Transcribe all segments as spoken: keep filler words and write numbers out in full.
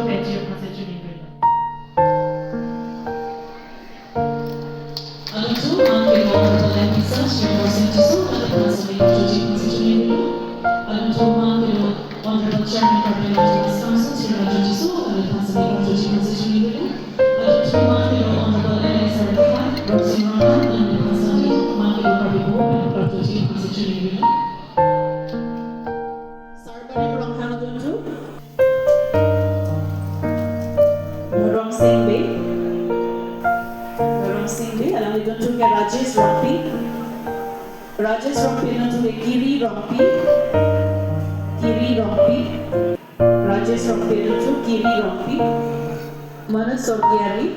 Kachir Phansing Chunibelo. Adonso, Honorable M P Sir Shri Borsing Tisso, Kachir Phansing Chunibelo. Adonso, Honorable Chairman Karbi Anglong Autonomous Council Shri Raju Tisso, Kachir Phansing Chunibelo. Adonso, Honorable M L A Sir Borsing Ronghang, Kachir Phansing Chunibelo. Sarbari Ronghang adonso. Dhorom Sing Bey. Dhorom Sing Bey, alanglidun thuke Rajesh Rongpi. Rajesh Rongpi adonso ke Kiri Rongpi. Kiri Rongpi. Rajesh Rongpi adonso Kiri Rongpi. Manoj Sorgiari.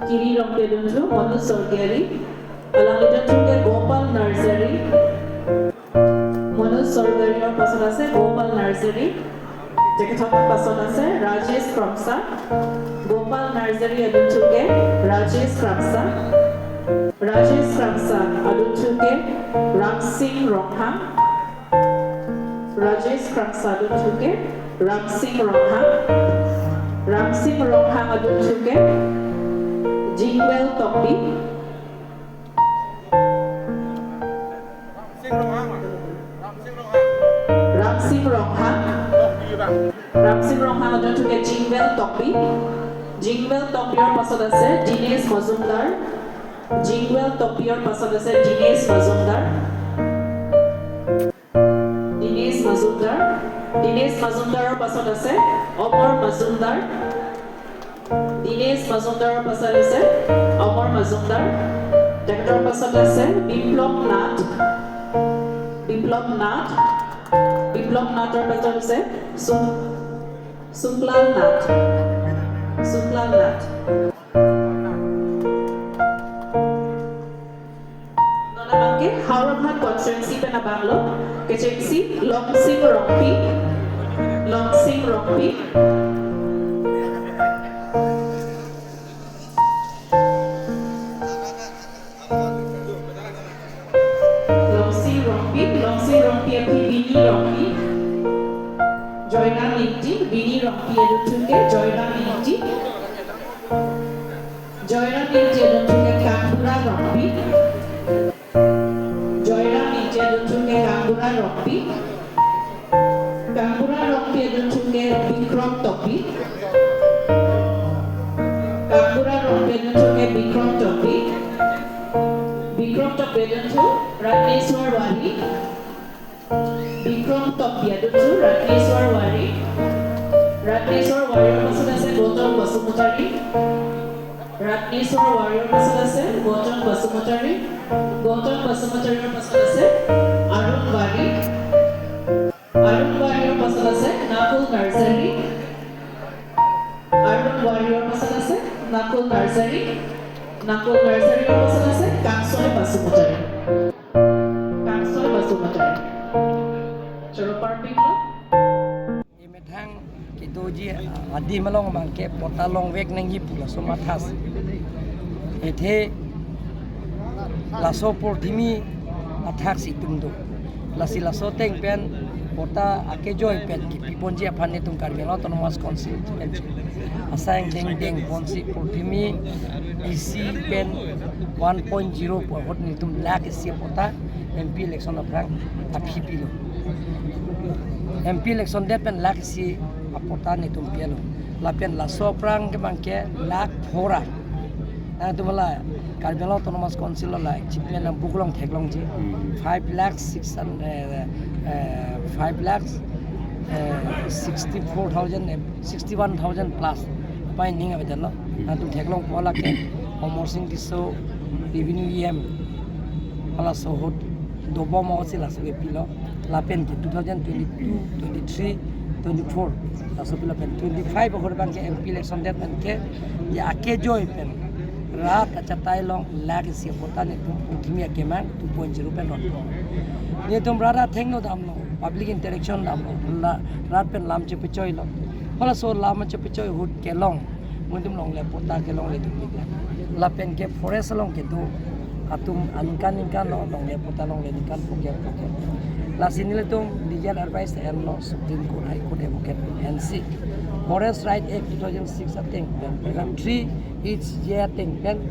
Kiri Rongpi adonso Manoj Sorgiari. Alanglidun thuke Gopal Narzary. Manoj Sorgiari-or pasot ase Gopal Narzary. Tekethon pasot ase Rajesh Kramsa. Gopal Narzary adonso ke Rajesh Kramsa. Rajesh Kramsa adonso ke Ramsing Ronghang. Rajesh Kramsa adonso ke Ramsing Ronghang. Ramsing Ronghang adonso ke Jingwel Tokbi. Ramsing Ronghang. Ramsing Ronghang. Ramsing Ronghang adonso ke Jingwel Tokbi. Jingwel Tokbi-or pasot ase Dinesh Majumdar. Jingwel Tokbi-or pasot ase Dinesh Majumdar. Dinesh Majumdar. Dinesh Majumdar-or pasot ase Omor Majumdar. Dinesh Majumdar-or pasot ase Omor Majumdar. Tekethon pasot ase Biplop Nath. Biplop Nath. Biplop Nath-or pasot ase Sum-, Sumklal Nath. Sumklal Nath. Non abangke Howraghat constituency pen abanglo, kechengsi Longsing Rongpi, Longsing Rongpi. Longsing Rongpi, Longsing Rongpi aphi Bini Rongpi, Joyram Ingti, Bini Rongpi adonso ke Joyram Ingti. Joyram Ingti adonso ke Kangbura Rongpi. Joyram Ingti adonso ke Kangbura Rongpi. Kangbura Rongpi adonso ke Bikrom Tokbi. Kangbura Rongpi adonso ke Bikrom Tokbi. Bikrom Tokbi adonso Ratneswar Wari. Bikrom Tokbi adonso Ratneswar Wari. Ratneswar Wari-or pasot ase Gautam Basumatary. Ratneswar Wari-or pasot ase Gautam Basumatary. Gautam Basumatary-or pasot ase Arun Wari. Arun Wari-or pasot ase Nakul Narzary. Arun Wari-or pasot ase Nakul Narzary. Nakul Narzary-or pasot ase Kangsoi Basumatary. Kangsoi Basumatary. Choro parpiklo. Emethang kedoji adim along abangke patta longvek nangji pu laso mathas. Athe laso purthimi athaksi itum do. Lasi laso ateng pen patta akejoi pen kipi ponji aphan netum Karbi Anglong Autonomous Council pen asai angdeng deng ponsi purthimi isi pen one point zero pu ahut netum lakh isi patta M P election aphrang aphi pilo. M P election det pen lakh isi apatta netum pilo. Lapen laso aphrang ke abangke lakh four a. Nangtum la Karbi Anglong Autonomous Council la achievement abuk along theklongji. Hmm. Five lakh six hundred, eh, eh, five lakh, eh, sixty-four thousand, eh, sixty-one thousand plus. Apai ning avedetlo. Hmm. Nangtum theklongpo lake Amarsing Tisso, Revenue E M. Halaso ahut dobom ahutsi laso kepilo. Lapen ke two thousand twenty-two, twenty-three, twenty-four, laso pilo pen twenty-five ahut abangke M P election det pen ke, ya akejoi pen rat achatai along lakh isi patta netum purthimi akemang two point zero pen ronpo. Netum rat athengno damlo, public interaction damlo, la, rat pen lam chepechoilo. Halaso lam chepechoi ahut kelong, netum longle patta kelongle dun-ik la. Lapen ke forest along kedo atum aningkan ningkan lo longle patta longle ningkan poker poker. Lasi nelitum legal advice enlo Supreme Court, High Court, advocate ensi. Forest Right Act two thousand six ateng pen, paragraph three H J ateng pen,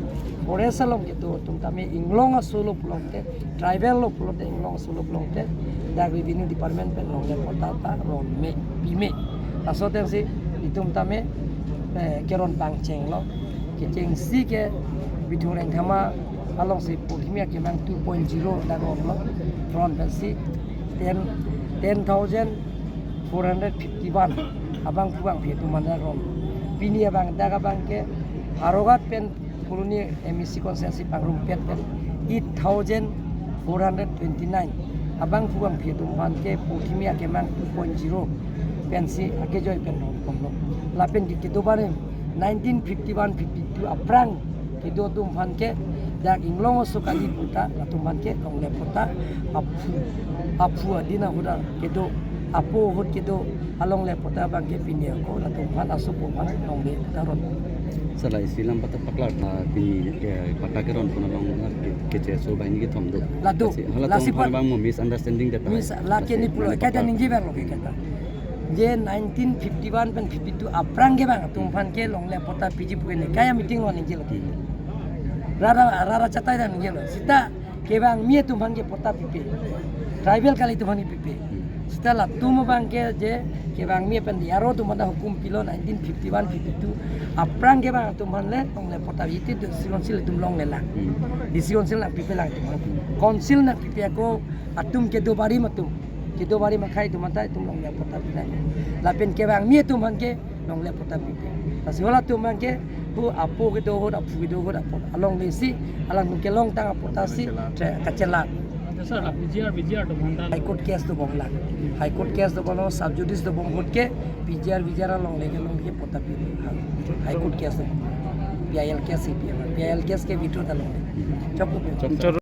forest along kedo atum tame inglong aso lo pulote, tribal lo pulote, inglong aso lo pulote, dak revenue department pen longle patta ta ron me, pi me. Laso atengsi itum tame, eh, keron pangchenglo. Kechengsi ke Bithung Rengthama alongsi Pothimi akemang two point zero dak romlo. Ron pensi ten, ten thousand four hundred fifty-one abangphu abangphi atum aphan ron. Pini abang dak abang ke Howraghat pen Phuloni M A C constituency pangrumpet pen eight thousand four hundred twenty-nine abangphu abangphi atum aphan ke Pothimi akemang two point zero pensi akejoi pen ron komlo. Lapen ke kedo barim nineteen fifty-one fifty-two aphrang kedo atum aphan ke dak inglong aso kali puta latum aphan ke longle patta aphu, aphu adin ahut kedo, apo ahut kedo alongle patta abang ke pini ako latum aphan asopo aphan longle patta ron. Sala isi lam patta paklar, ah, pini, eh, patta keron pon along, ah, ke, keche so banghini kethom do. La do. Lasi, hala lasi atum aphan pa- abang mo misunderstanding data. Mis-, lake lasi ni pulo, lam kaita patta ningje bang lo ke kaita. Je nineteen fifty-one pen fifty-two aphrang ke bang atum aphan ke longle patta piji pu ke ne kaya meeting lo ningje lo. Hmm. Rara, rara chatai dan ningje lo. Sita kevangmi atum aphan ke patta pipe. Tribal kali atum aphan ke pipe. Hmm. Sita latum abang ke je kevangmi pen D R O atum aphan hukum pilo nineteen fifty-one fifty-two aphrang ke bang atum aphan le longle patta iti District Council atum longle lang. Hmm. District Council nangpipe lang atum aphan. Council nangpipe ako atum kedo barim atum. Kedo barim akhei atum aphan ta itum longle patta pi lang. Lapen kevangmi atum aphan ke longle patta pipe. Lasi hala atum aphan ke hu apo kedo ahut, aphu kedo ahut apot alonglesi alangtum kelongtang apatta si tre kachelar. Sir, la P G R, V G R dobom ta. High Court case dobom lang. High Court case dobom lo, sub judice dobom ahut ke P G R, V G R alongle kelong ke patta pi. High Court case dobom. P I L case, P I L, P I L case ke withdraw ta longle. Chok. Chok.